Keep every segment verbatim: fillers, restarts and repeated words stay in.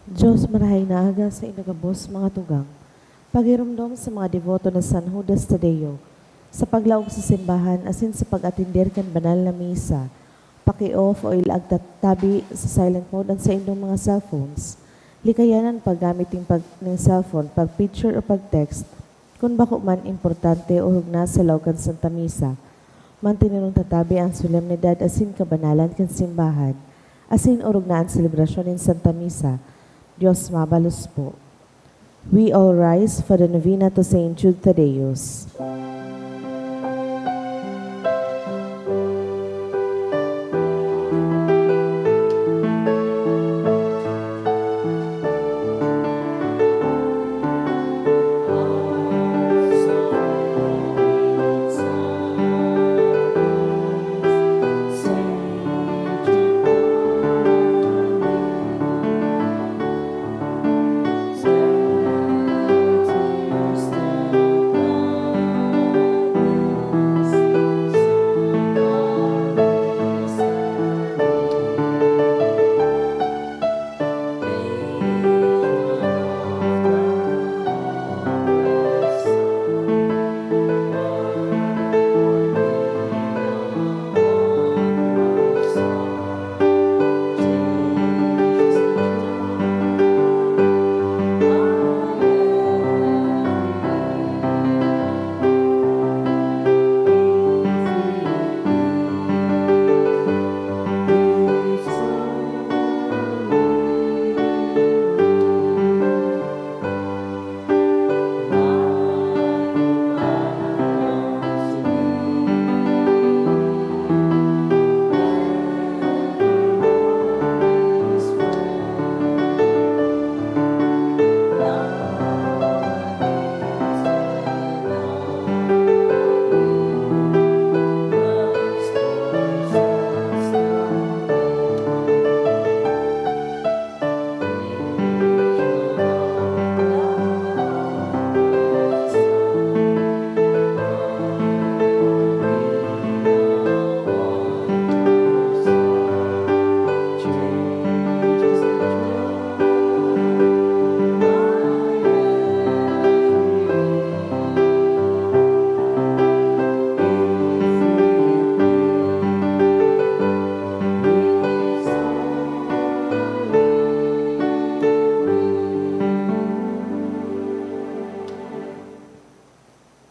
Diyos, marahay na aga sa inyo gabos, mga tugang. Pagiromdom sa mga deboto na San Judas Tadeo, sa paglaog sa simbahan asin sa pag-atender kan banal na misa, paki-off o ilaag ta tabi sa silent mode an saindong mga cellphones. Likayan an paggamit nin pag-, nin cellphone, pag-picture o pag-text, kun bako man importante o rugna sa laog kan Santa Misa. Mantininong ta tabi an solemnidad asin kabanalan kan simbahan, asin orog na an selebrasyon nin Santa Misa. Diyos mabalos po. We all rise for the novena to Saint Jude Thaddeus.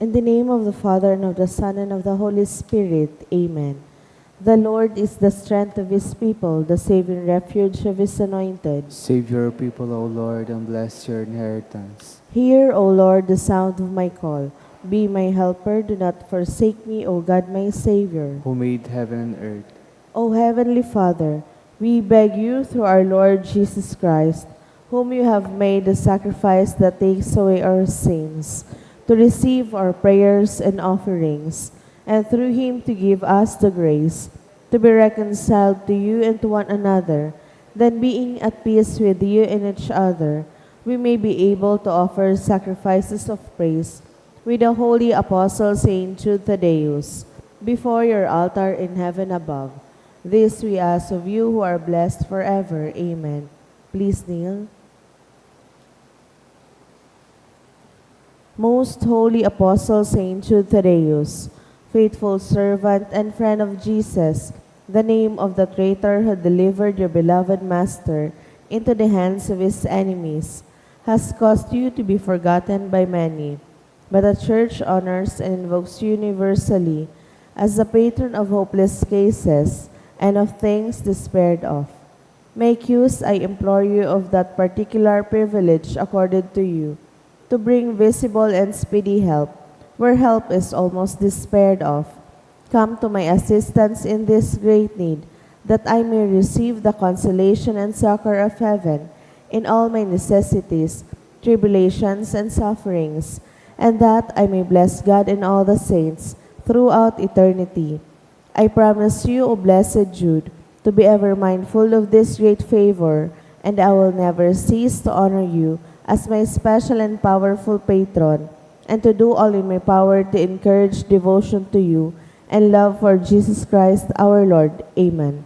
In the name of the Father, and of the Son, and of the Holy Spirit. Amen. The Lord is the strength of his people, the saving refuge of his anointed. Save your people, O Lord, and bless your inheritance. Hear, O Lord, the sound of my call. Be my helper, do not forsake me, O God, my Savior. Who made heaven and earth. O Heavenly Father, we beg you through our Lord Jesus Christ, whom you have made the sacrifice that takes away our sins, to receive our prayers and offerings, and through him to give us the grace to be reconciled to you and to one another, then being at peace with you and each other, we may be able to offer sacrifices of praise with the holy apostle Saint Jude Thaddeus before your altar in heaven above. This we ask of you who are blessed forever. Amen. Please kneel. Most holy apostle Saint Jude Thaddeus, faithful servant and friend of Jesus, the name of the traitor who delivered your beloved Master into the hands of his enemies, has caused you to be forgotten by many. But the Church honors and invokes you universally as the patron of hopeless cases and of things despaired of. Make use, I implore you, of that particular privilege accorded to you, to bring visible and speedy help where help is almost despaired of. Come to my assistance in this great need, that I may receive the consolation and succor of heaven in all my necessities, tribulations, and sufferings, and that I may bless God and all the saints throughout eternity. I promise you, O blessed Jude, to be ever mindful of this great favor, and I will never cease to honor you as my special and powerful patron, and to do all in my power to encourage devotion to you and love for Jesus Christ our Lord. Amen.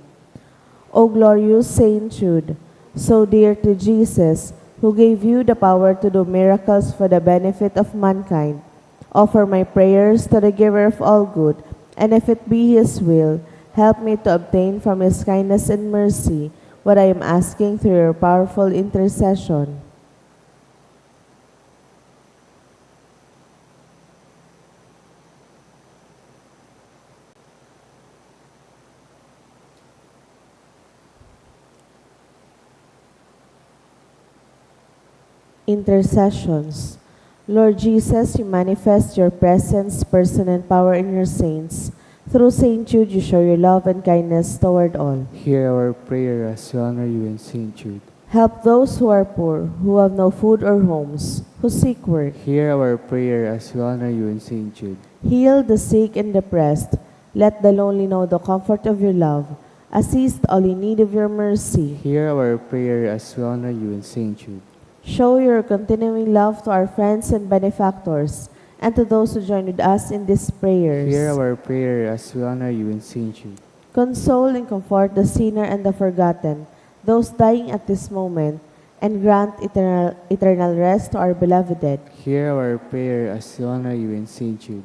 O glorious Saint Jude, So dear to Jesus, who gave you the power to do miracles for the benefit of mankind, offer my prayers to the Giver of all good, and if it be His will, help me to obtain from His kindness and mercy what I am asking through your powerful intercession. Intercessions. Lord Jesus, you manifest your presence, person, and power in your saints. Through Saint Jude, you show your love and kindness toward all. Hear our prayer as we honor you in Saint Jude. Help those who are poor, who have no food or homes, who seek work. Hear our prayer as we honor you in Saint Jude. Heal the sick and depressed. Let the lonely know the comfort of your love. Assist all in need of your mercy. Hear our prayer as we honor you in Saint Jude. Show your continuing love to our friends and benefactors, and to those who join with us in these prayers. Hear our prayer as we honor you in Saint Jude. Console and comfort the sinner and the forgotten, those dying at this moment, and grant eternal, eternal rest to our beloved dead. Hear our prayer as we honor you in Saint Jude.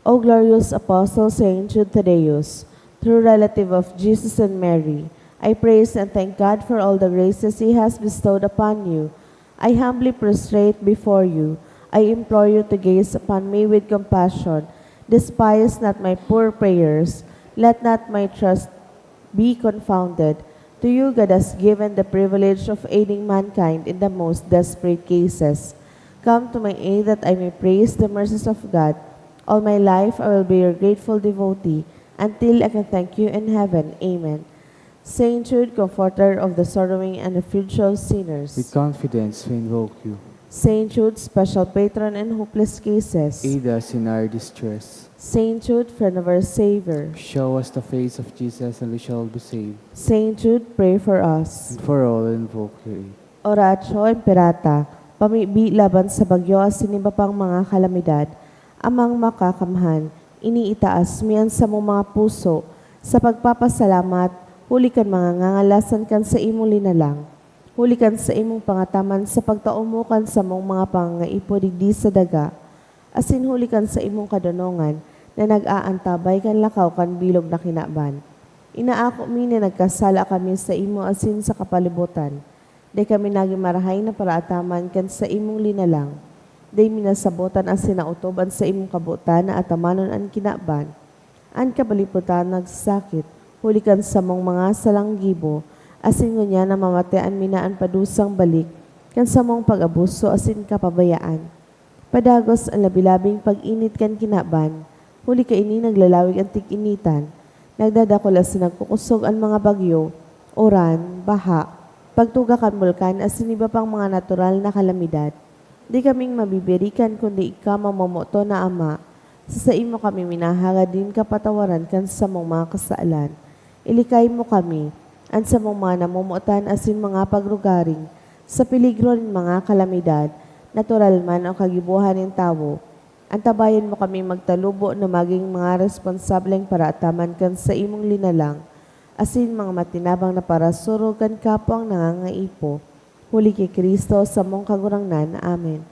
O glorious Apostle Saint Jude Thaddeus, true relative of Jesus and Mary, I praise and thank God for all the graces He has bestowed upon you. I humbly prostrate before you. I implore you to gaze upon me with compassion. Despise not my poor prayers. Let not my trust be confounded. To you, God has given the privilege of aiding mankind in the most desperate cases. Come to my aid that I may praise the mercies of God. All my life I will be your grateful devotee until I can thank you in heaven. Amen. Saint Jude, comforter of the sorrowing and refuge of sinners. With confidence we invoke you. Saint Jude, special patron in hopeless cases. Aid us in our distress. Saint Jude, friend of our Savior. Show us the face of Jesus and we shall be saved. Saint Jude, pray for us. And for all who invoke your aid. Oratio Imperata, pamibi laban sa bagyo asin iba pang mga kalamidad. Amang Makakamhan, iniitaas mi an samong mga puso sa pagpapasalamat huli kan mga ngangalasan kan saimong linalang, huli kan saimong pangataman sa pagtao mo kan samong mga pangangaipo digdi sa daga, asin huli kan saimong kadonongan na nag-aantabay kan lakaw kan bilog na kinaban. Inaako mi na nagkasala kami saimo asin sa kapalibotan. Dai kami nagin marahay na paraataman kan saimong linalang. Dai mi nasabotan asin naotob an saimong kabotan na atamanon an kinaban. An kapalibotan nagsasakit, huli kan samong mga salang gibo, asin ngunyan namamatean mi na an padusang balik kan samong pag-abuso asin kapabayaan. Padagos an labi-labing pag-init kan kinaban, huli kaini naglalawig an tig-initan, nagdadakul asin nagkukosog an mga bagyo, uran, baha, pagtuga kan bulkan asin iba pang mga natural na kalamidad. Di kaming mabibirikan kundi ika, mamomoton na Ama. Sa saimo kami minahagad nin kapatawaran kan samong mga kasalan. Ilikay mo kami, an samong mga namomotan asin mga pagrugaring, sa peligro nin mga kalamidad, natural man o kagibohan nin tawo. Antabayan mo kami magtalubo na magin mga responsableng paraataman kan saimong linalang, asin mga matinabang na parasurog kan kapwang nangangaipo. Huli ki Cristo, samong Kagurangnan. Amen.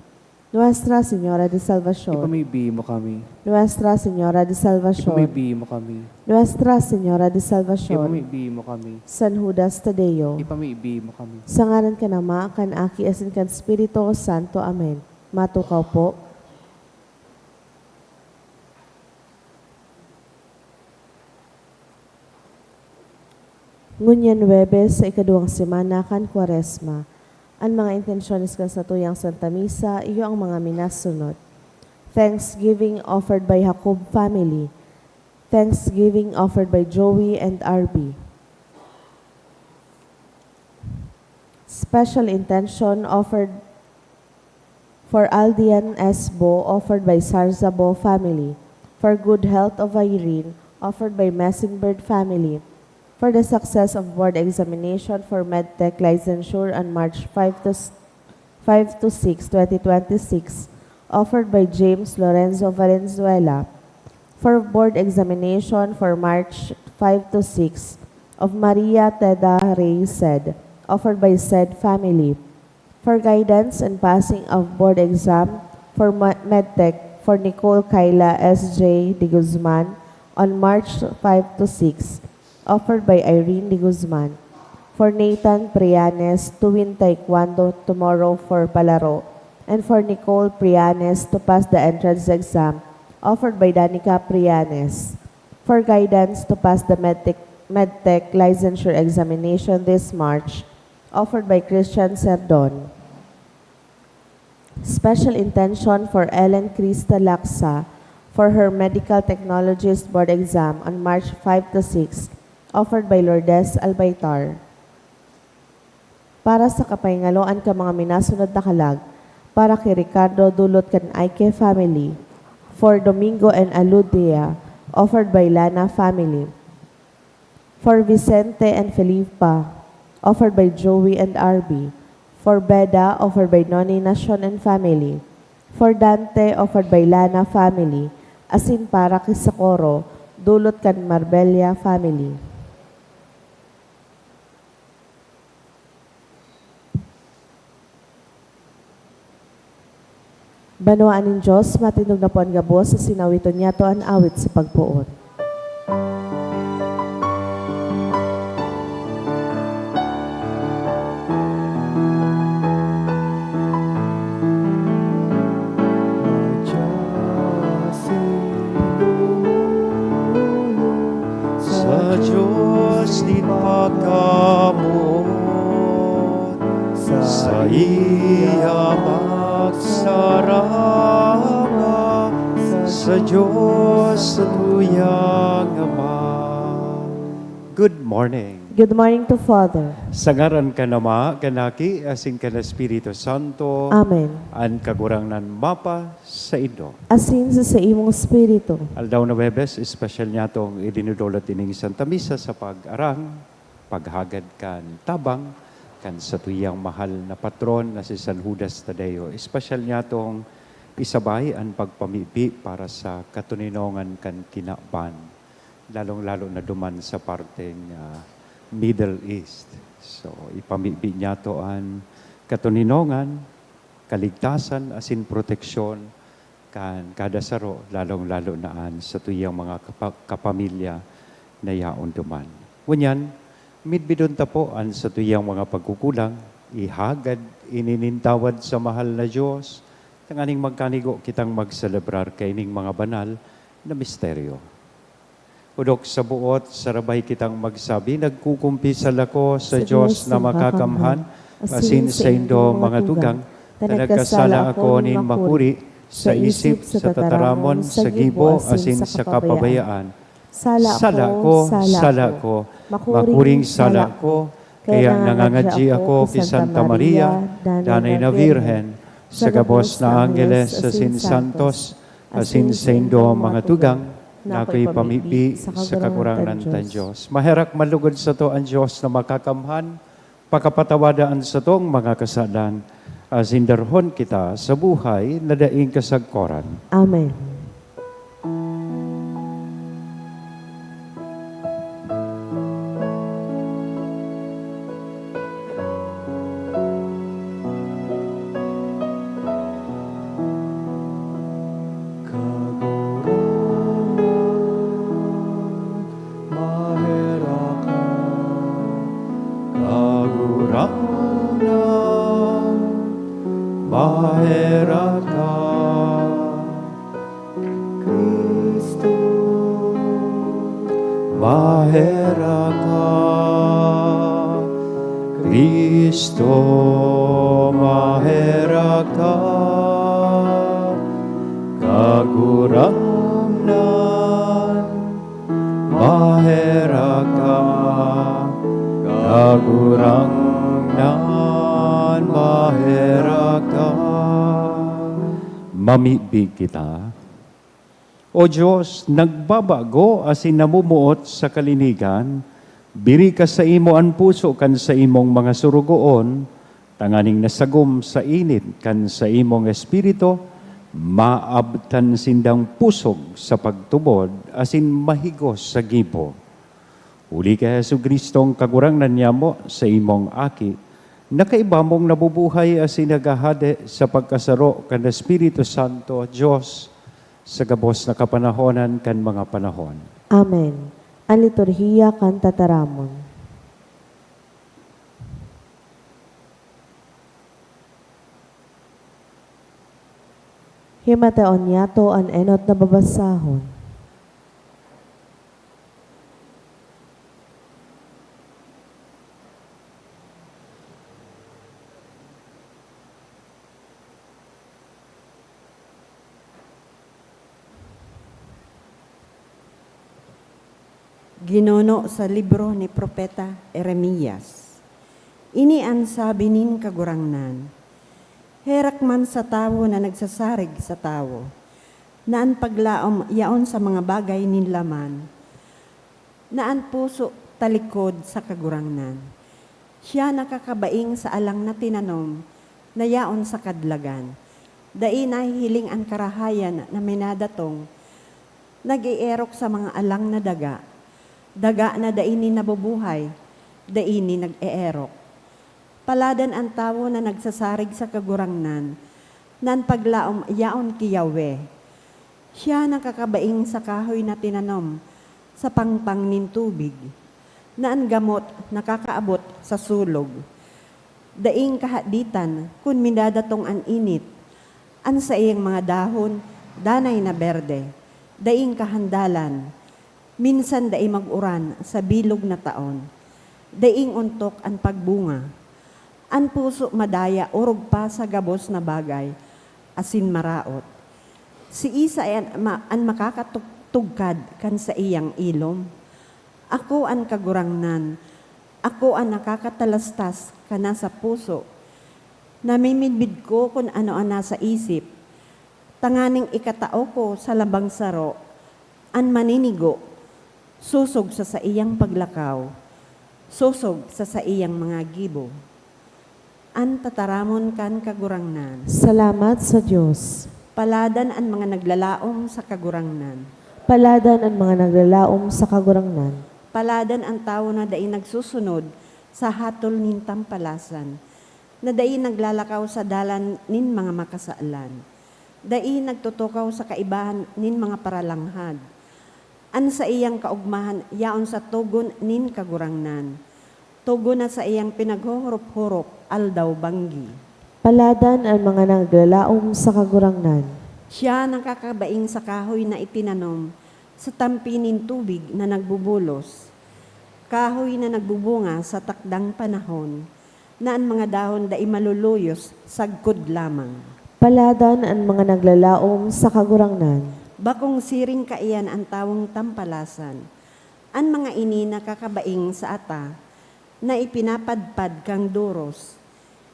Nuestra Señora de Salvacion. Ipamibi mo kami. Nuestra Señora de Salvacion. Ipamibi mo kami. Nuestra Señora de Salvacion. Ipamibi mo kami. San Judas Tadeo. Ipamibi mo kami. Sa ngaran kan Ama, kan Aki, asin kan Espiritu Santo. Amen. Matukaw po. Ngunyan Huwebes sa ikaduwang semana kan Kwaresma. An mga intensyones kan satuyang Santa Misa, iyo ang mga minasunod. Thanksgiving offered by Jacob family. Thanksgiving offered by Joey and R B. Special intention offered for Aldian S. Bo, offered by Sarzabo family. For good health of Irene, offered by Messingbird family. For the success of board examination for medtech licensure on March five to s-, five to six, twenty twenty-six, offered by James Lorenzo Valenzuela. For board examination for March five to six of Maria Teda Reyes, said, offered by said family. For guidance and passing of board exam for ma-, medtech for Nicole Kyla S J de Guzman on March five to six, offered by Irene de Guzman. For Nathan Prianes to win taekwondo tomorrow for palaro, and for Nicole Prianes to pass the entrance exam, offered by Danica Prianes. For guidance to pass the medtech, medtech licensure examination this March, offered by Christian Serdon. Special intention for Ellen Krista Laksa for her medical technologist board exam on March five to six, offered by Lourdes Albaitar. Para sa kapahingaloan kan mga minasunod na kalag, para ki Ricardo dulot kan Aike family, for Domingo and Aludia, offered by Lana family. For Vicente and Felipa, offered by Joey and Arby. For Beda, offered by Noni Nacion and family. For Dante, offered by Lana family. Asin para ki Socorro, dulot kan Marbella family. Banwaan nin Dios, matindog na po an gabos, asin awiton niyato an awit sa pagpoon. Sa Dios nin pagkamoot, saiya magsarama, sa Dios satuyang Ama. Good morning. Good morning to Father. Sa ngaran kan Ama, kan Aki, asin kan Espiritu Santo. Amen. An Kagurangnan mapa saindo. Asin sa saimong espiritu. Aldaw na Huwebes, espesyal niyatong idinudulot ining Santa Misa sa pag-arang, paghagad kan tabang, kan satuyang mahal na patron na si San Judas Tadeo. Espesyal niyatong isabay an pagpamibi para sa katoninongan kan kinaban, lalong-lalo na duman sa parteng, ah, Middle East. So, ipamibi niyato an katoninongan, kaligtasan asin proteksyon kan kada saro, lalong-lalo na an satuyang mga kapa-, kapamilya na yaon duman. Ngunyan, midbidon ta po an satuyang mga pagkukulang, ihagad ini nin tawad sa mahal na Dios, tanganing magkanigo kitang magselebrar kaining mga banal na misteryo. Odok sa buot, sarabay kitang magsabi, "Nagkukumpisal ako sa Sa Dios Dios na na makakamhan, makakamhan, asin asin saindo saindo mga mga tugang, tugang, ta ta nagkasala nagkasala ako ako nin nin makuri makuri sa sa isip, isip, sa sa tataramon, tataramon, sa sa gibo, gibo, asin asin sa sa kapabayaan. kapabayaan. Sala Sala ko, ko, sala sala ko, ko, makuring makuring sala sala ko, ko, kaya kaya nangangadyi nangangadyi ako ako ki ki Santa Santa Maria, Maria, Danay Danay na na Birhen, Birhen, sa sa gabos gabos na na angheles, angheles, asin asin santos, santos, asin asin saindo saindo mga mga tugang, tugang, na na ako'y ako'y pamibi pamibi sa sa Kagurangnan Kagurangnan tan tan Diyos. Diyos." Maherak malugod sato an Diyos na makakamhan, pakapatawada an satong mga kasalan, asin darhon kita sa buhay na daing kasagkoran. Amen. Kagurangnan, maherak ka. Kagurangnan, maherak ka. Cristo, maherak ka. Cristo, maherak ka. Kagurangnan, maherak ka. Kagurangnan, maherak ka. Mamibi kita. O Dios, nagbabago asin namumuot sa kalinigan, biri ka saimo an puso kan saimong mga sorogoon, tanganing nasagom sa init kan saimong Espiritu, maabtan sindang pusog sa pagtubod asin mahigos sa gibo. Huli ki Jesu-Cristong Kagurangnan niyamo, sa imong Aki, na kaiba mong nabubuhay asin naghahade sa pagkasaro kan Espiritu Santo, Dios, sa gabos na kapanahonan kan mga panahon. Amen. An liturhiya kan tataramon. Himateon niyato an enot na babasahon. Ginuno sa libro ni Propeta Jeremias. Ini an sabi nin Kagurangnan, "Herak man sa tawo na nagsasarig sa tawo, na an paglaom yaon sa mga bagay nin laman, na an puso talikod sa Kagurangnan. Siya nakakabaing sa alang na tinanom na yaon sa kadlagan. Dai nahihiling an karahayan na minadatong, nag-eerok sa mga alang na daga. Daga na dai nin nabubuhay, dai nin nag-eerok." Paladan an tawo na nagsasarig sa Kagurangnan, na an paglaom yaon ki Yahweh. Siya nakakabaing sa kahoy na tinanom sa pangpang nin tubig, na an gamot nakakaabot sa sulog. Daing kahaditan kun minadatong an init. An saiyang mga dahon danay na berde, daing kahandalan. Minsan dai mag-uran sa bilog na taon. Daing ontok an pagbunga. An puso madaya orog pa sa gabos na bagay asin maraot. Siisay an ma-, an makakatugkad kan saiyang ilom? Ako an Kagurangnan, ako an nakakatalastas kan nasa puso. Namimidbid ko kun ano an nasa isip, tanganing ikatao ko sa labang saro an maninigo, sosog sa saiyang paglakaw, sosog sa saiyang mga gibo. An tataramon kan Kagurangnan. Salamat sa Dios. Paladan an mga naglalaom sa Kagurangnan. Paladan an mga naglalaom sa Kagurangnan. Paladan an tawo na dai nagsusunod sa hatol nin tampalasan, na dai naglalakaw sa dalan nin mga makasalan, dai nagtutukaw sa kaibahan nin mga paralanghad. An saiyang kaogmahan yaon sa togon nin Kagurangnan, togon na saiyang pinaghohorop-horop aldaw-banggi. Paladan an mga naglalaom sa Kagurangnan. Siya nakakabaing sa kahoy na itinanom sa tampi nin tubig na nagbubulos, kahoy na nagbubunga sa takdang panahon, na an mga dahon dai maluluyos sagkod lamang. Paladan an mga naglalaom sa Kagurangnan. Bakong siring kaiyan an tawong tampalasan. An mga ini nakakabaing sa ata na ipinapadpad kan doros.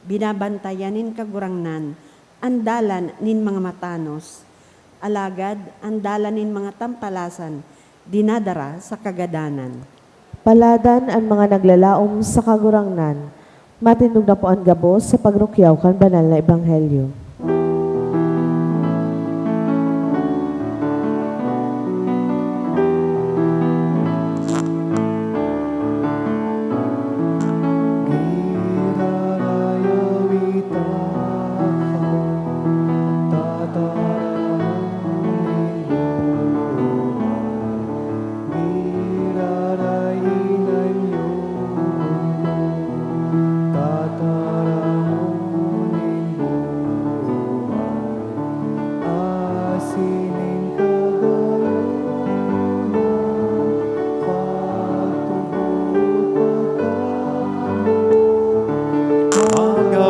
Binabantayan nin Kagurangnan an dalan nin mga matanos, alagad an dalan nin mga tampalasan dinadara sa kagadanan. Paladan an mga naglalaom sa Kagurangnan. Matindog na po an gabos sa pagrukyaw kan banal na ebanghelyo.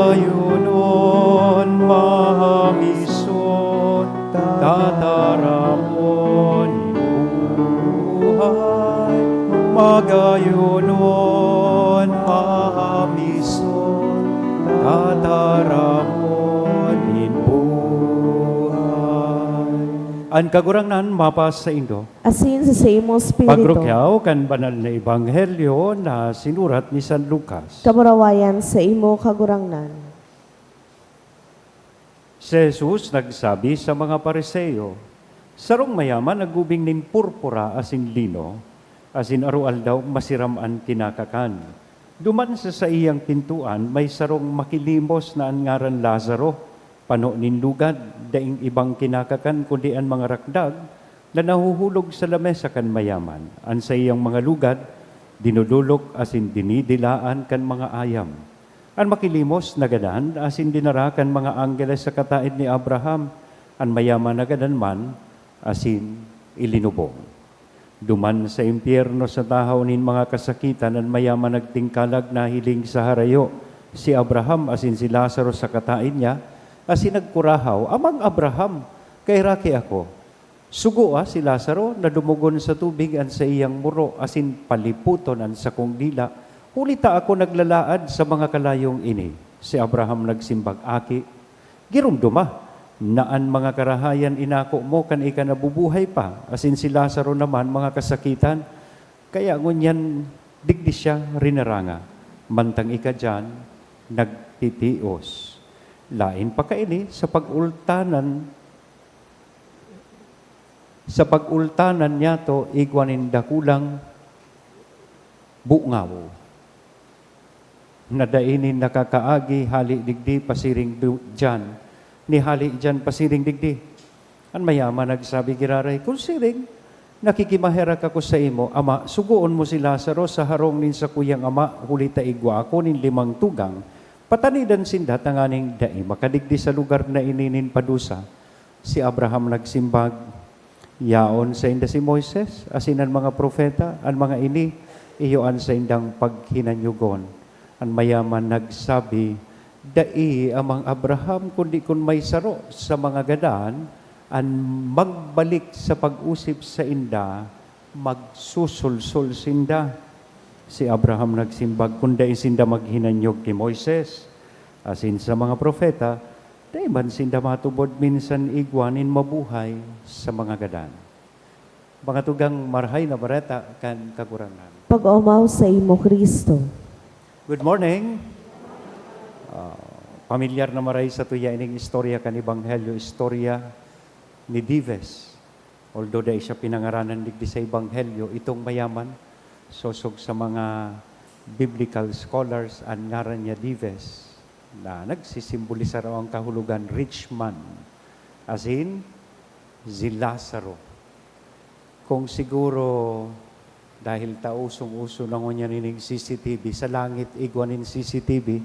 Magayonon, mahamison, tataramon nin buhay. Magayonon, mahamison, tataramon nin buhay. An Kagurangnan mapasaindo. Asin sa saimo espiritu. Pagrukyaw kan banal na ebanghelyo na sinurat ni San Lucas. Kamurawayan saimo, Kagurangnan. Si Jesus nagsabi sa mga Fariseo, "Sarong mayaman naggubing nin purpura asin lino, asin aroaldaw masiram an kinakakan. Duman sa saiyang pintoan may sarong makilimos na an ngaran Lazaro, pano nin lugad, daing ibang kinakakan kundi an mga rakdag na nahuhulog sa lamesa kan mayaman. An saiyang mga lugad dinodolok asin dinidilaan kan mga ayam. An makilimos nagadan asin dinara kan mga anggeles sa kataed ni Abraham, an mayaman nagadan man asin ilinubong. Duman sa impyerno sa tahaw nin mga kasakitan, an mayaman nagtingkalag nahiling sa harayo si Abraham asin si Lazaro sa kataed niya, asin nagkurahaw, "Amang Abraham, kaheraki ako. Sugoa si Lazaro na dumugon sa tubig an saiyang muro asin paliputon an sakong dila, huli ta ako naglalaad sa mga kalayong ini." Si Abraham nagsimbag, "Aki, giromdoma na an mga karahayan inako mo kan ika nabubuhay pa, asin si Lazaro naman mga kasakitan, kaya ngunyan digdi siya rinaranga, mantang ika diyan nagtitios. Laen pa kaini sa pag-ultanan, sa pag-ultanan niyato igwa nin dakulang bungaw na dai nin nakakaagi hale digdi pasiring du-, diyan, ni hale diyan pasiring digdi." An mayaman nagsabi giraray, "Kun siring, nakikimaherak ako saimo, ama, sugoon mo si Lazaro sa harong nin sakuyang ama, huli ta igwa ako nin limang tugang, patanidan sinda tanganing dai makadigdi sa lugar na ini nin padusa." Si Abraham nagsimbag, "Yaon sainda si Moises asin an mga propeta, an mga ini iyo an saindang paghinanyogon." An mayaman nagsabi, "Dai, Amang Abraham, kundi kun may saro sa mga gadan an magbalik sa pag-osip sainda, magsusulsol sinda." Si Abraham nagsimbag, "Kun dai sinda maghinanyog ki Moises asin sa mga propeta, dai man sinda matubod minsan igwa nin mabuhay sa mga gadan." Mga tugang, Marahay na Bareta kan Kagurangnan. Pag-omaw saimo, Cristo. Good morning. Ah, pamilyar na maray sa tuya ining istorya kan Ebanghelyo, istorya ni Dives. Although dai siya pinangaranan digdi sa Ebanghelyo, itong mayaman, sosog sa mga biblical scholars, an ngaran niya Dives, na nagsisimbolisar o ang kahulogan, rich man, asin si Lazaro. Kung siguro, dahil ta usong-uso na ngunyan ining C C T V, sa langit igwa nin C C T V,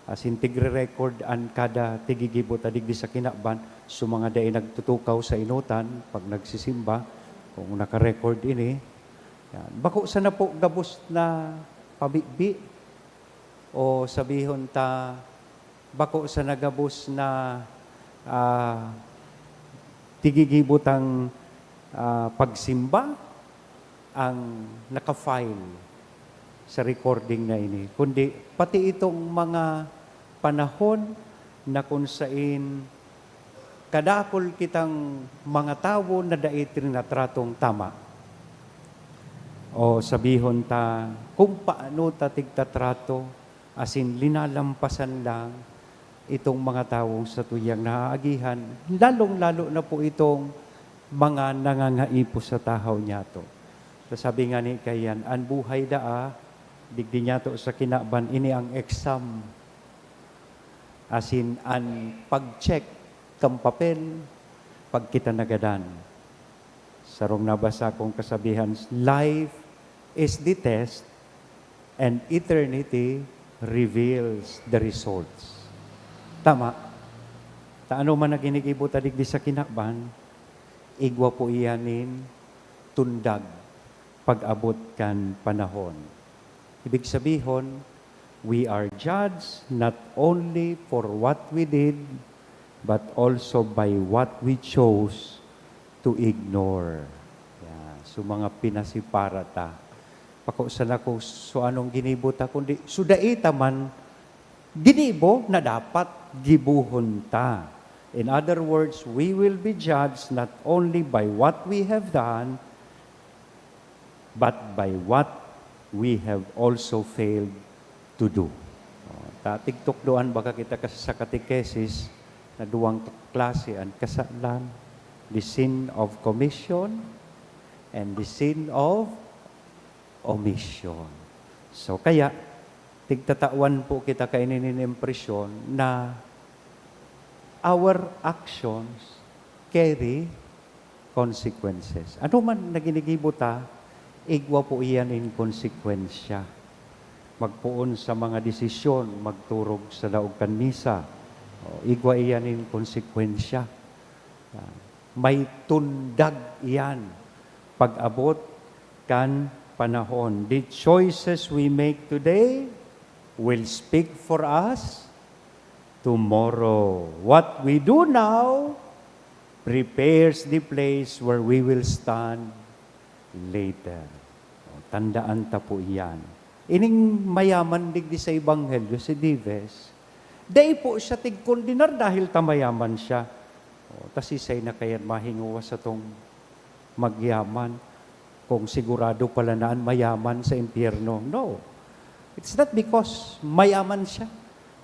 asin tigre-record an kada tigigibo ta digdi sa kinaban. So, mga dai nagtutukaw sa enotan pag nagsisimba, kung naka-record ini, yan. Bako sana po gabos na pamibi, o sabihon ta, bako sana gabos na, ah, tigigibo tang, ah, pagsimba ang naka-file sa recording na ini, kundi pati itong mga panahon na kun sain kadakul kitang mga tawo na dai trinatratong tama. O sabihon ta, kung paano ta tigtatrato asin linalampasan lang itong mga tawong satuyang naaagihan, lalong-lalo na po itong mga nangangaipo sa tahaw niyato. So, sabi nga ni kaiyan, an buhay daa, digdi niyato sa kinaban, ini ang exam. Asin an pag-check kan papel, pag kita nagadan. Sarong nabasa kong kasabihan, "Life is the test and eternity reveals the results." Tama. Ta ano man na ginigibo ta digdi sa kinaban, igwa po iyan nin tundag pag-abot kan panahon. Ibig sabihon, we are judged not only for what we did, but also by what we chose to ignore. Yeah. So, mga pinasipara ta. Pako sana kung so anong ginibo ta, kundi so dai ta man ginibo na dapat gibohon ta. In other words, we will be judged not only by what we have done, but by what we have also failed to do. Oh, ta tigtukdoan baka kita kas-, sa katekesis na duwang klase an kasalan, the sin of commission and the sin of omission. So, kaya, tigtatawan po kita kaini nin impresyon na our actions carry consequences. Ano man na ginigibo ta, igwa po iyan nin konsekwensya. Magpoon sa mga desisyon, magturog sa laog kan misa, o, igwa iyan nin konsekwensya. Ah, may tundag iyan pag-abot kan panahon. The choices we make today will speak for us tomorrow. What we do now prepares the place where we will stand later. O, tandaan ta po iyan. Ining mayaman digdi sa Ebanghelyo, si Dives, dai po siya tigkondenar dahil ta mayaman siya. O, ta siisay na kaya mahingowa satong magyaman, kung sigurado pala na an mayaman sa impyerno. No. It's not because mayaman siya,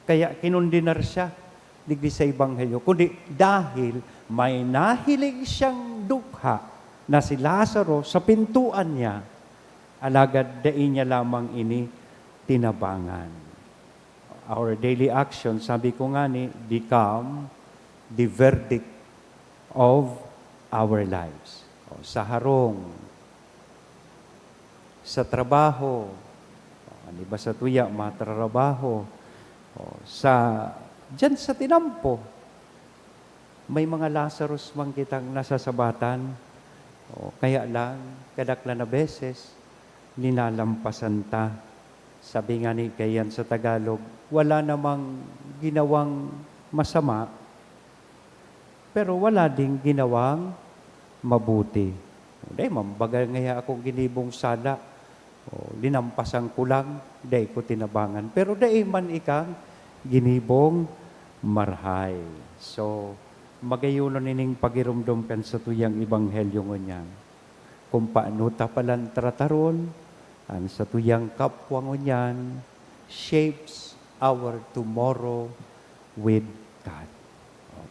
kaya kinondenar siya digdi sa Ebanghelyo, kundi dahil may nahiling siyang dukha na si Lazaro sa pintuan niya, alagad dai niya lamang ini tinabangan. Our daily action, sabi ko ngani, become the verdict of our lives. O, sa harong, sa trabaho, o, an iba sa tuya, matrarabaho, o, sa, diyan sa tinampo, may mga Lazarus man kitang nasasabatan, o, kaya lang, kadaklan na beses, linalampasan ta. Sabi ngani kaiyan sa Tagalog, wala namang ginawang masama, pero wala ding ginawang mabuti. Dai man baga ngaya akong ginibong sala. O, linampasan ko lang, dai ko tinabangan. Pero dai man ikang ginibong marahay. So, magayonon ining pagiromdom kan satuyang ebanghelyo ngunyan. Kung paano ta palan trataron an satuyang kapwa ngunyan shapes our tomorrow with God.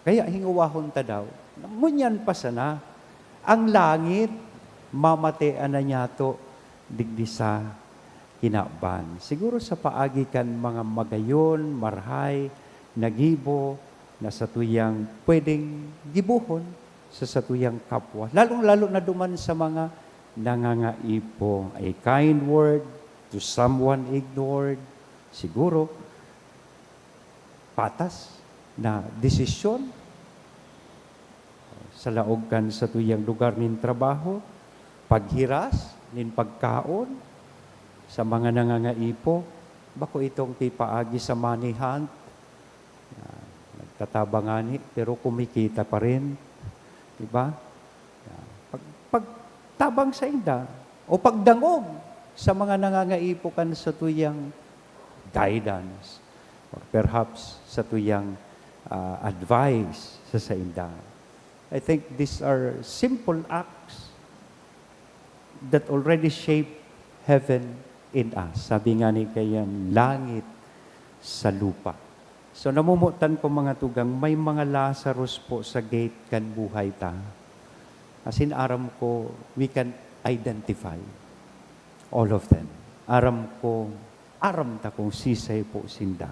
Kaya hingowahon ta daw, ngunyan pa sana, ang langit, mamatean na niyato digdi sa kinaban. Siguro sa paagi kan mga magayon, marahay, na gibo, na satuyang pwedeng gibohon sa satuyang kapwa. Lalong-lalo na duman sa mga nangangaipo. A kind word to someone ignored, siguro, patas na desisyon sa laog kan satuyang lugar nin trabaho, paghiras nin pagkaon sa mga nangangaipo, bako itong pipaagi sa money hunt, na nagtatabang ngani, pero kumikita pa rin, di ba? Pag-, pagtabang sainda o pagdangog sa mga nangangaipo kan satuyang guidance or perhaps satuyang, ah, advice sa sainda. I think these are simple acts that already shape heaven in us. Sabi ngani kaiyan, langit sa lupa. So, namomotan ko, mga tugang, may mga Lazarus po sa gate kan buhay ta. As in, aram ko, we can identify all of them. Aram ko, aram ta kung sisay po sinda.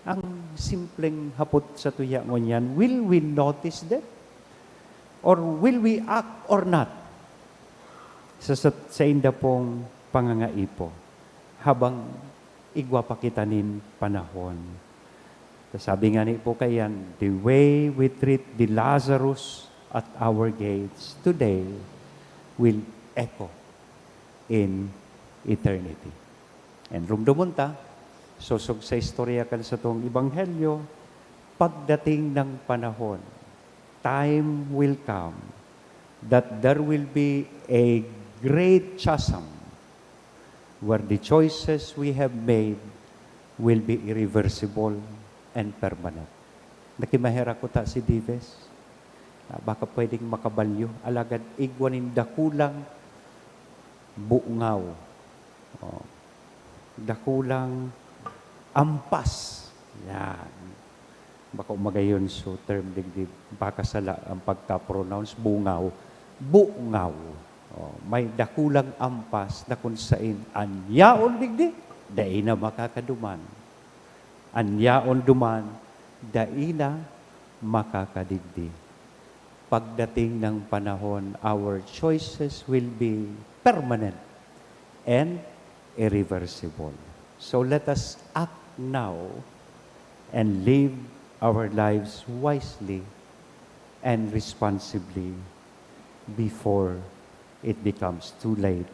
Ang simpleng hapot sa tuya ngunyan, will we notice them? Or will we act or not sa, sa, sainda pong pangangaipo habang igwa pa kita nin panahon? Sabi ngani po kaiyan, "The way we treat the Lazarus at our gates today will echo in eternity." And rumdomon ta, sosog sa istorya kan satong ebanghelyo, pagdating ng panahon, time will come that there will be a great chasm where the choices we have made will be irreversible and permanent. Nakimaherak ko ta si Dives, ah, baka pwedeng makabalyo, alagad igwa nin dakulang bungaw. Oh. Dakulang ampas. Yan. Bako magayon so term digdi, baka sala ang pagka-pronounce, bungaw. Bungaw. Oh, may dakulang ampas na kun sain an yaon digdi, dai na makakaduman. An yaon duman, dai na makakadigdi. Pagdating ng panahon, our choices will be permanent and irreversible. So let us act now and live our lives wisely and responsibly before it becomes too late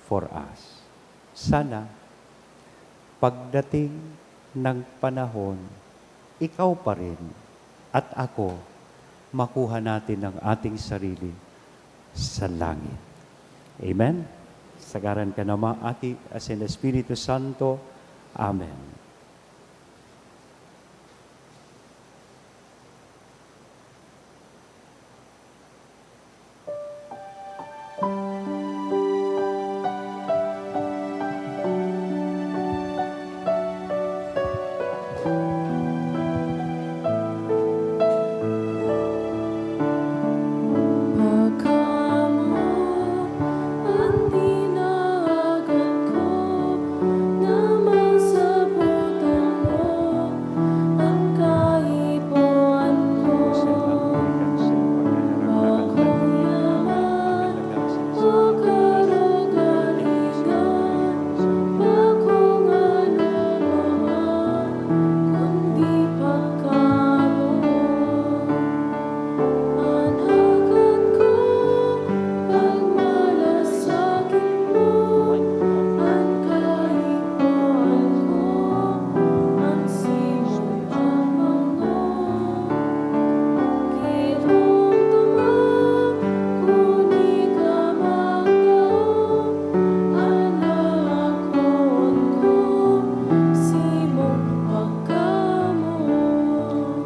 for us. Sana, pagdating ng panahon, ikaw pa rin at ako, makuha natin ang ating sarili sa langit. Amen? Sa ngaran kan Ama, Aki, asin Espiritu Santo. Amen.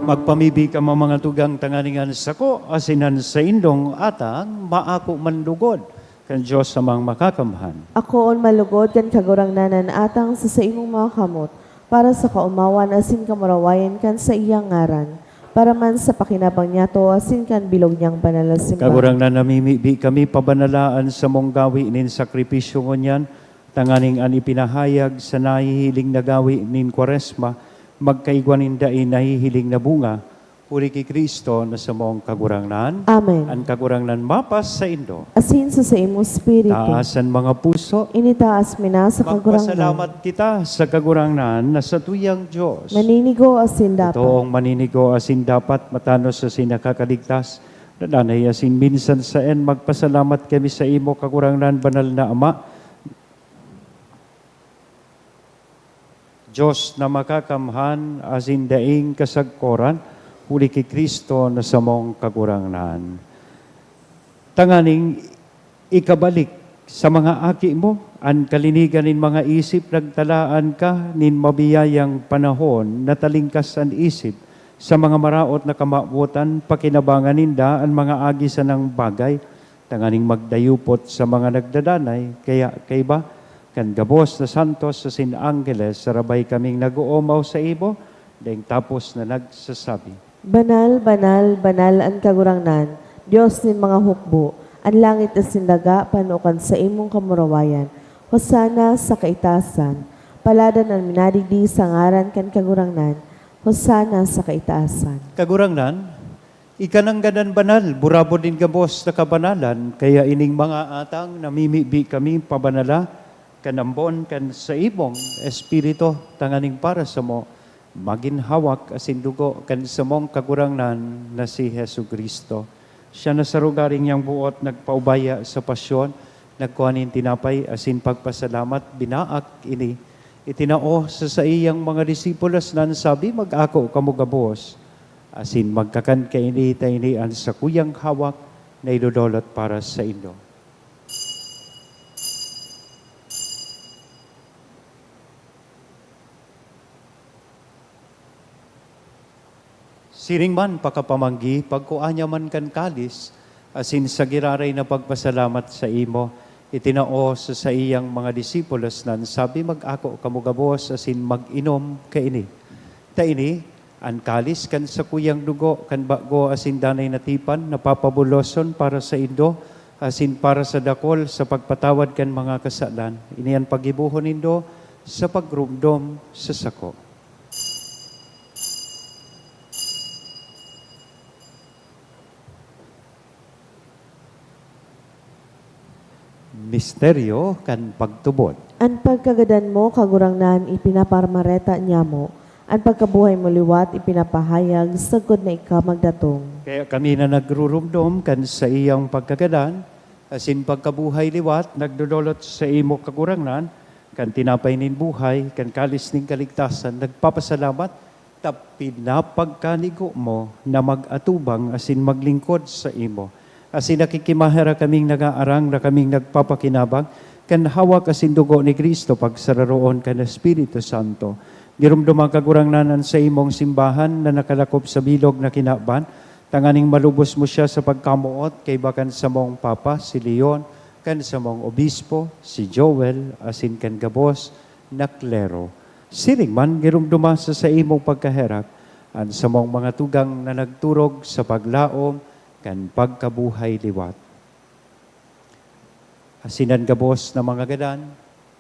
Magpamibi kamo, mga tugang, tanganing an sako asin an saindong atang maako man lugod kan Dios Amang Makakamhan. Akoon man lugod kan Kagurangnan an atang sa saimong mga kamot, para sa kaomawan asin kamurawayan kan saiyang ngaran, para man sa pakinabang niyato asin kan bilog niyang banal na simbahan. Kagurangnan, namimibi kami, pabanala an samong gawi nin sakripisyo ngunyan, tanganing an ipinahayag sa nahihiling na gawi nin Kwaresma magkaigwa nin dai nahihiling na bunga, huli ki Cristo na samong Kagurangnan. Amen. An Kagurangnan mapasaindo. Asin sa saimong espiritu. Taas an mga puso. Initaas mi na sa Kagurangnan. Magpasalamat kita sa Kagurangnan na satuyang Dios. Maninigo asin dapat. Totoong maninigo asin dapat, matanos asin nakakaligtas, dadanay asin minsan saen. Magpasalamat kami saimo, Kagurangnan, banal na Ama, Dios na makakamhan asin daing kasagkoran, huli ki Cristo na samong Kagurangnan. Tanganing ikabalik sa mga aki mo an kalinigan nin mga isip, nagtalaan ka nin mabiyayang panahon na talingkas an isip sa mga maraot na kamawotan, pakinabangan ninda an mga agi sanang bagay, tanganing magdayupot sa mga nagdadanay. Kaya kaiba kan gabos na santos asin angheles, sarabay kaming nag-oomaw saimo, daing tapos na nagsasabi, "Banal, banal, banal an Kagurangnan, Dios nin mga hukbo. An langit asin daga pano kan saimong kamurawayan. Hosana sa kaitaasan. Paladan an minadigdi sa ngaran kan Kagurangnan. Hosana sa kaitaasan." Kagurangnan, ika nanggad an banal, burabod nin gabos na kabanalan, kaya ining mga atang namimibi kami pabanala kan ambon kan saimong Espiritu, tanganing para samo magin hawak asin dugo kan samong Kagurangnan na si Jesu-Cristo. Siya na sa rogaring niyang buot nagpaubaya sa pasyon, nagkua nin tinapay asin pagpasalamat, binaak ini, itinao sa saiyang mga disipulos na an sabi, "Mag-ako kamo gabos." Asin magkakan kaini ta ini an sakuyang hawak na idodolot para saindo. Siring man, pakapamanggi, pagkua niya man kan kalis, asin sa giraray na pagpasalamat saimo, itinao sa saiyang mga disipulos na an sabi, "Mag-ako kamo gabos asin mag-inom kaini. Ta ini an kalis kan sakuyang dugo kan bago asin danay na tipan na papabuloson para saindo asin para sa dakol sa pagpatawad kan mga kasalan. Ini an paggibohon nindo sa pagromdom sa sako. Misteryo kan pagtubod. An pagkagadan mo, Kagurangnan, ipinaparmareta niamo. An pagkabuhay mo liwat ipinapahayag sagkod na ika magdatong. Kaya kami na nagruromdom kan saiyang pagkagadan asin pagkabuhay liwat, nagdodolot sa imo, Kagurangnan, kan tinapay nin buhay, kan kalis nin kaligtasan, nagpapasalamat ta pinapagkanigo mo na mag-atubang asin maglingkod saimo. Asin nakikimaherak kaming nagaarang na kaming nagpapakinabang kan hawak asin dugo ni Cristo pagsararoon kan Espiritu Santo. Giromdoman, Kagurangnan, an saimong simbahan na nakalakop sa bilog na kinaban, tanganing malubos mo siya sa pagkamoot kaiba kan samong Papa, si Leon, kan samong Obispo, si Joel, asin kan gabos na klero. Siring man, giromdoma sa saimong pagkaherak an samong mga tugang na nagturog sa paglaom kan pagkabuhay liwat. Asin an gabos na mga gadan,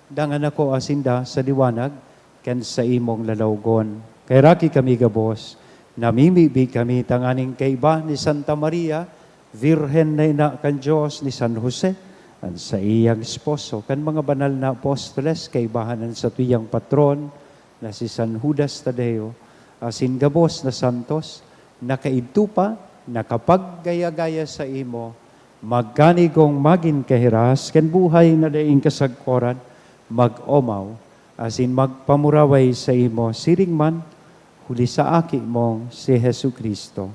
dangan ako asinda sa liwanag kan saimong lalawgon. Kaheraki kami gabos, namimibi kami tanganing kaiba ni Santa Maria, Birhen na ina kan Dios, ni San Jose, an saiyang esposo, kan mga banal na apostoles, kaibahan an satuyang patron na si San Judas Tadeo, asin gabos na santos, na kaidto pa nakapaggaya-gaya saimo, magkanigong magin kahiras kan buhay na daing kasagkoran, mag-omaw, asin magpamuraway saimo, siring man, huli sa Aki mong si Jesu-Cristo.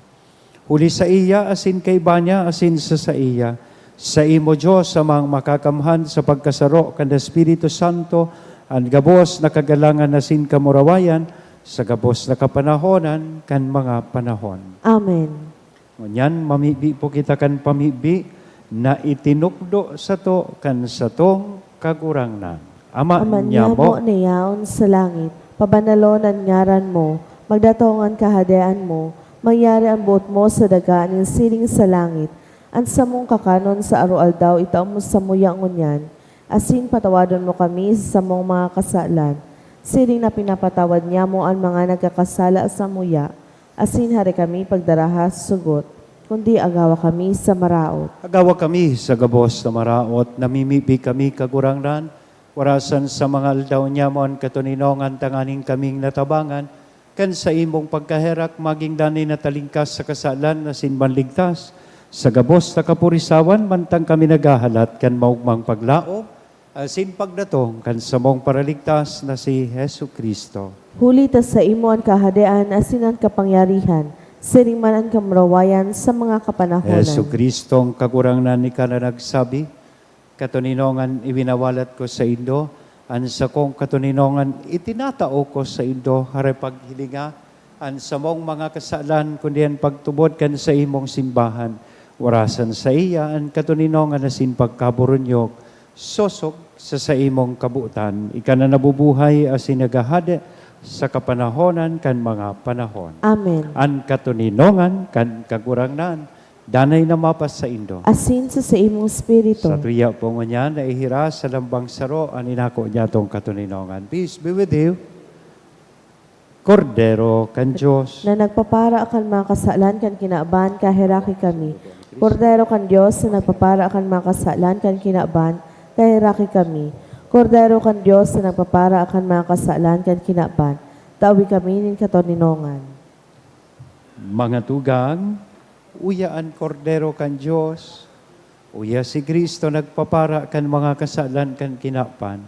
Huli saiya, asin kaiba niya, asin sa saiya, saimo, Dios Amang Makakamhan, sa pagkasaro kan Espiritu Santo, an gabos na kagalangan asin kamurawayan, sa gabos na kapanahonan kan mga panahon. Amen. Ngunyan, mamibi po kita kan pamibi na itinukdo sato kan satong Kagurangnan. Ama Ama niamo niamo na yaon sa langit, pabanalon an ngaran mo, magdatong an kahadean mo, mangyari an boot mo sa daga nin siring sa langit. An samong kakanon sa aroaldaw itao mo samuya ngunyan, asin patawadon mo kami sa samong mga kasalan, siring na pinapatawad niamo an mga nagkakasala samuya, asin hare kami pagdaraha sa sugot, kundi agawa kami sa maraot. Agawa kami sa gabos na maraot, namimibi kami, Kagurangnan, warasan sa mga aldaw niamo an katoninongan tanganing kaming natabangan kan saimong pagkaherak, magin danay na talingkas sa kasalan asin manligtas sa gabos na kapurisawan, mantang kami naghahalat kan maogmang paglaom asin pagdatong kan samong Paraligtas na si Jesu-Cristo. Huli ta saimo an kahadean asin an kapangyarihan, siring man an kamurawayan sa mga kapanahonan. Jesu-Cristong Kagurangnan, ika na nagsabi, "Katoninongan iwinawalat ko saindo, an sakong katoninongan itinatao ko saindo." Hare paghilinga an samong mga kasalan, kundi an pagtubod kan saimong simbahan. Warasan saiya an katoninongan asin pagkaburunyog, sosog sa saimong kabotan. Ika na nabubuhay asin naghahade sa kapanahonan kan mga panahon. Amen. An katoninongan kan Kagurangnan danay na mapasaindo. Asin sa saimong espiritu. Satuya po ngunyan na ihiras sa lambang saro an inako niyatong katoninongan. Peace be with you. Kordero kan Dios. Na nagpapara kan mga kasalan kan kinaban, kaheraki kami. Kordero kan Dios na nagpapara kan mga kasalan kan kinaban, kaheraki kami. Kordero kan Dios na nagpapara kan mga kasalan kan kinaban, tawi kami nin katoninongan. Mga tugang, uya an Kordero kan Dios, uya si Cristo nagpapara kan mga kasalan kan kinaban.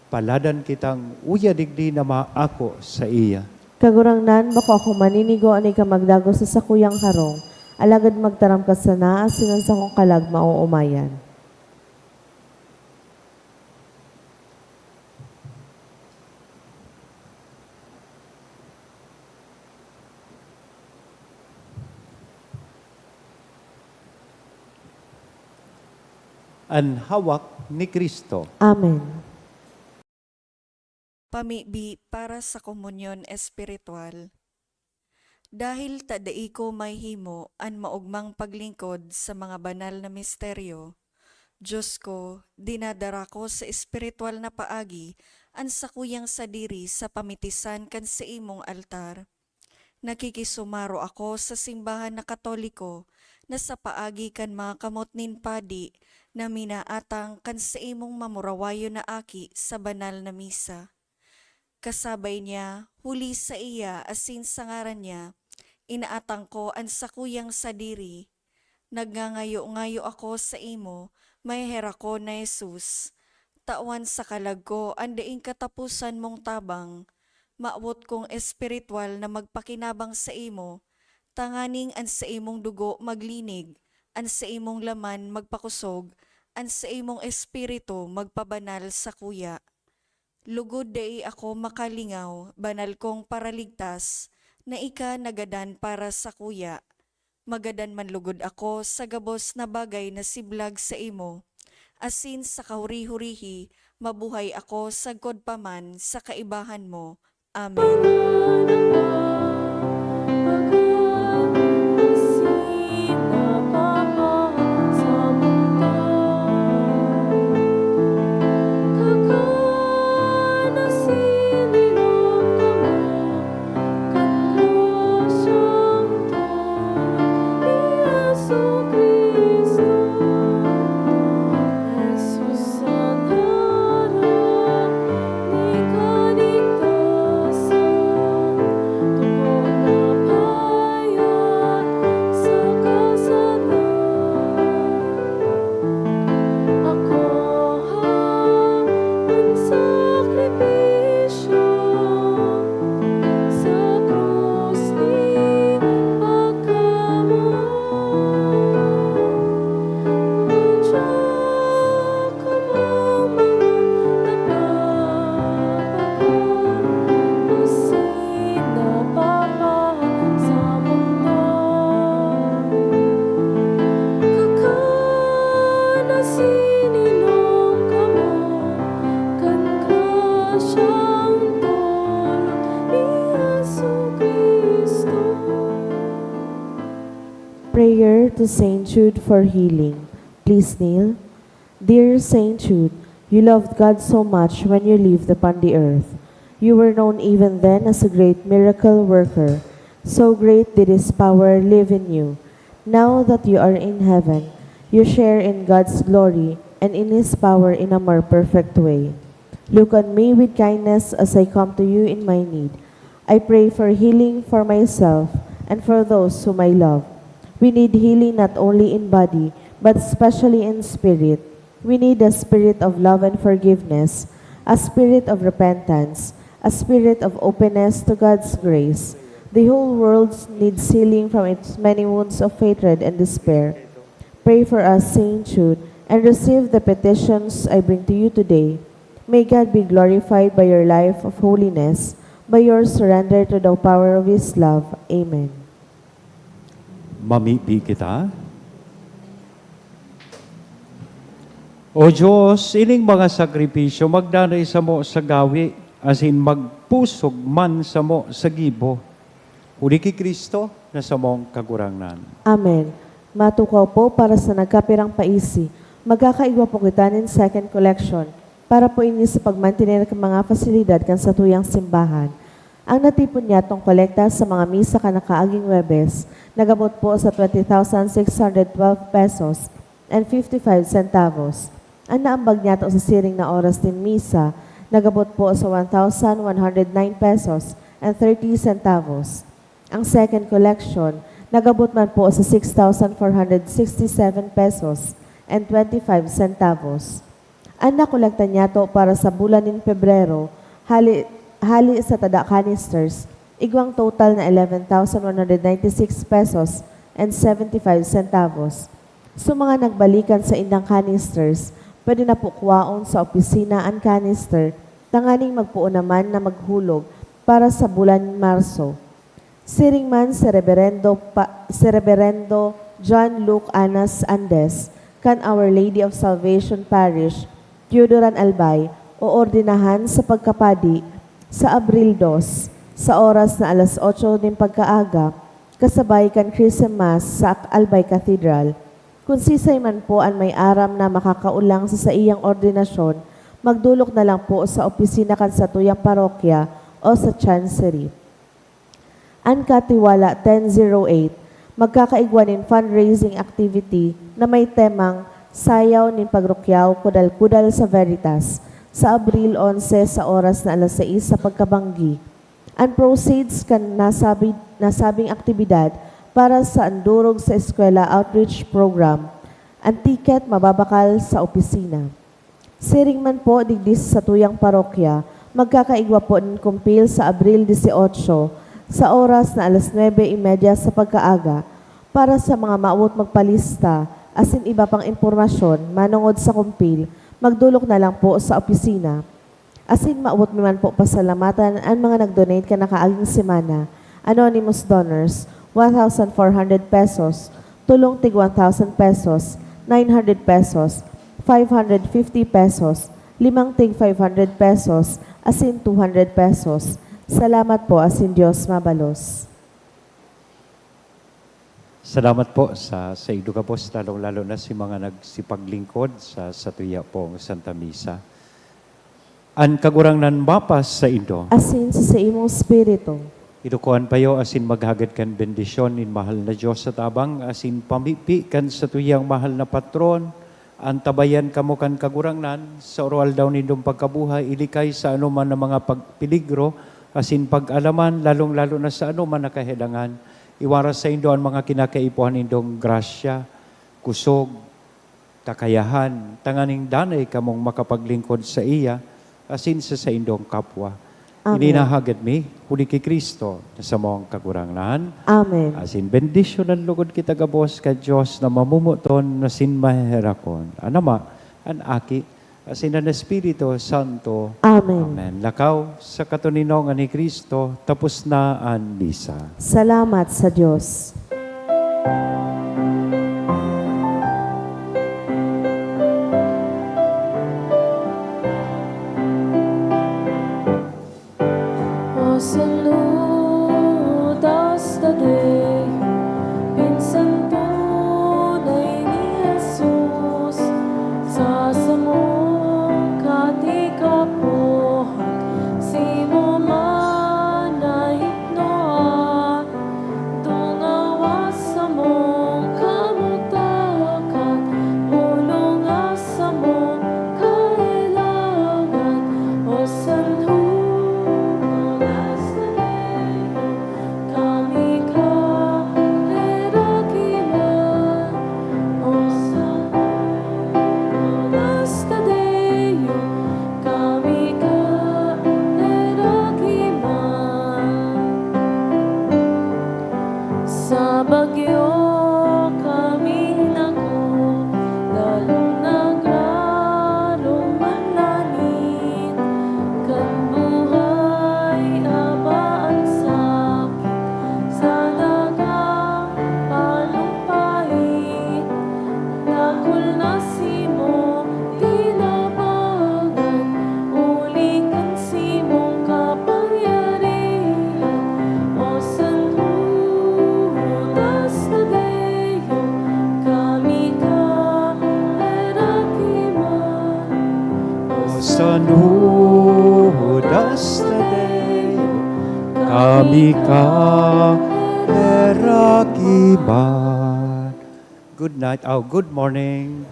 Paladan kitang uya digdi na maako saiya. Kagurangnan, bako ako maninigo na ika magdagos sa sakuyang harong, alagad magtaram ka sana asin an sakong kalag maoomayan. An hawak ni Cristo. Amen. Pamibi para sa komunyon espiritual. Dahil ta dai ko mahimo an maogmang paglingkod sa mga banal na misteryo, Diyos ko, dinadara ko sa espiritual na paagi an sakuyang sadiri sa pamitisan kan saimong altar. Nakikisumaro ako sa simbahan na Katoliko na sa paagi kan mga kamot nin padi na minaatang kan saimong mamurawayon na aki sa banal na misa. Kasabay niya, huli sa iya asin sa ngaran niya, inaatang ko an sakuyang sadiri. Nagngangayo-ngayo ako saimo, maheherakon na Jesus. Tawan sa kalag ko an daing kataposan mong tabang. Mawot kong espiritual na magpakinabang saimo, tanganing an saimong dugo maglinig, an saimong laman magpakosog, an saimong espiritu magpabanal sakuya. Lugod dai ako makalingaw, banal kong Paraligtas, na ika nagadan para sakuya. Magadan man lugod ako sa gabos na bagay na siblag saimo, asin sa kahuri-hurihi mabuhay ako sagkod pa man sa kaibahan mo. Amen. Prayer to Saint Jude for healing. Please kneel. Dear Saint Jude, you loved God so much when you lived upon the earth. You were known even then as a great miracle worker. So great did His power live in you. Now that you are in heaven, you share in God's glory and in His power in a more perfect way. Look on me with kindness as I come to you in my need. I pray for healing for myself and for those whom I love. We need healing not only in body, but especially in spirit. We need a spirit of love and forgiveness, a spirit of repentance, a spirit of openness to God's grace. The whole world needs healing from its many wounds of hatred and despair. Pray for us, Saint Jude, and receive the petitions I bring to you today. May God be glorified by your life of holiness, by your surrender to the power of His love. Amen. Mamibi kita. O Diyos, ining mga sakripisyo magdanay samo sa gawi, asin magpusog man samo sa gibo. Huli ki Cristo na samong Kagurangnan. Amen. Matukaw po para sa nagkapirang paisi, magkakaigwa po kita nin second collection para po ini sa pagmantener kan mga pasilidad kan satuyang simbahan. Ang natipon niyatong kolekta sa mga misa kan nakaaging Huwebes nag-abot po sa twenty thousand six hundred twelve pesos and fifty-five centavos. An naambag niyato sa siring na oras nin misa nag-abot po sa one thousand one hundred nine pesos and thirty centavos. Ang second collection nag-abot man po sa six thousand four hundred sixty-seven pesos and twenty-five centavos. An nakolekta niyato para sa bulan nin Pebrero, hali, hali sa tada canisters, igwang total na eleven thousand one hundred ninety-six pesos and seventy-five centavos. Sa mga nagbalikan sa indang canisters, pwede na po kuwaon sa opisina an canister tanganing magpoon naman na maghulog para sa bulan nin Marso. Siring man si Reberendo Pa-, si Reberendo John Luke Anas Andes, kan Our Lady of Salvation Parish, Teodoran Albay, oordinahan sa pagkapadi sa Abril dos, sa oras na alas otso nin pagkaaga, kasabay kan Chrism Mass sa Albay Cathedral. Kun sisay man po an may aram na makakaolang sa saiyang ordinasyon, magdolok na lang po sa opisina kan satuyang parokya o sa Chancery. An Katiwala ten zero eight magkakaigwa nin fundraising activity na may temang Sayaw nin Pagrukyaw, Kudal-kudal sa Veritas, sa Abril onse sa oras na alas sais sa pagkabanggi. An proceeds kan nasabi, nasabing aktibidad para sa Andurog sa Eskwela Outreach Program. An ticket mababakal sa opisina. Siring man po digdi sa satuyang parokya, magkakaigwa po nin kumpil sa Abril dieciocho, sa oras na alas nuebe y media sa pagkaaga. Para sa mga maawot magpalista asin iba pang impormasyon manongod sa kumpil, magdolok na lang po sa opisina. Asin maawot mi man po pasalamatan an mga nag-donate kan nakaaging semana. Anonymous donors, one thousand four hundred pesos, tulong tig one thousand pesos, nine hundred pesos, five hundred fifty pesos, limang tig five hundred pesos, asin two hundred pesos. Salamat po, asin Dios mabalos. Salamat po sa saindo gabos, lalong-lalo na si mga nagsipaglingkod sa satuya pong Santa Misa. An Kagurangnan mapas saindo. Asin sa saimong espiritu. Idukoan payo asin maghagad kan bendisyon nin mahal na Dios sa tabang asin pamipi kan satuyang mahal na patron, antabayan kamo kan Kagurangnan sa oro-aldaw nindong pagkabuhay, ilikay sa anoman na mga pagpeligro asin pag-alaman, lalong-lalo na sa anoman na kahelangan. Iwaras saindo an mga kinakaipuhan nindong grasya, kusog, kakayahan, tanganing danay kamong makapaglingkod saiya asin sa saindong kapwa. Amen. Ini nahagad mi, huli ki Cristo, na samong Kagurangnan. Amen. Asin bendisyonan logod kita gabos kan Dios na mamomoton asin maheherakon, an Ama, an Aki, asin an Espiritu Santo. Amen. Amen. Lakaw, sa katoninongan ni Cristo, tapos na an misa. Salamat sa Dios. O saludas ta dayo, pinsan tunay ni Jesus, sa samong katikapohan, simo man na hipnoan, tungawa samong kamugtakan, olonga samong kahelangan, o San Judas Tadeo, kami ka herakiman, o San Judas Tadeo, kami ka herakiman. Sa bagyo kami nako, lalong nagraroman na nin kan buhay, aba an sakit sa dagang palumpait. Dakul na simo tinabangan, huli kan simong kapangyarihan. O San Judas Tadeo, kami ka herakiman. O San Judas Tadeo, kami ka herakiman. Good night. Oh, good morning.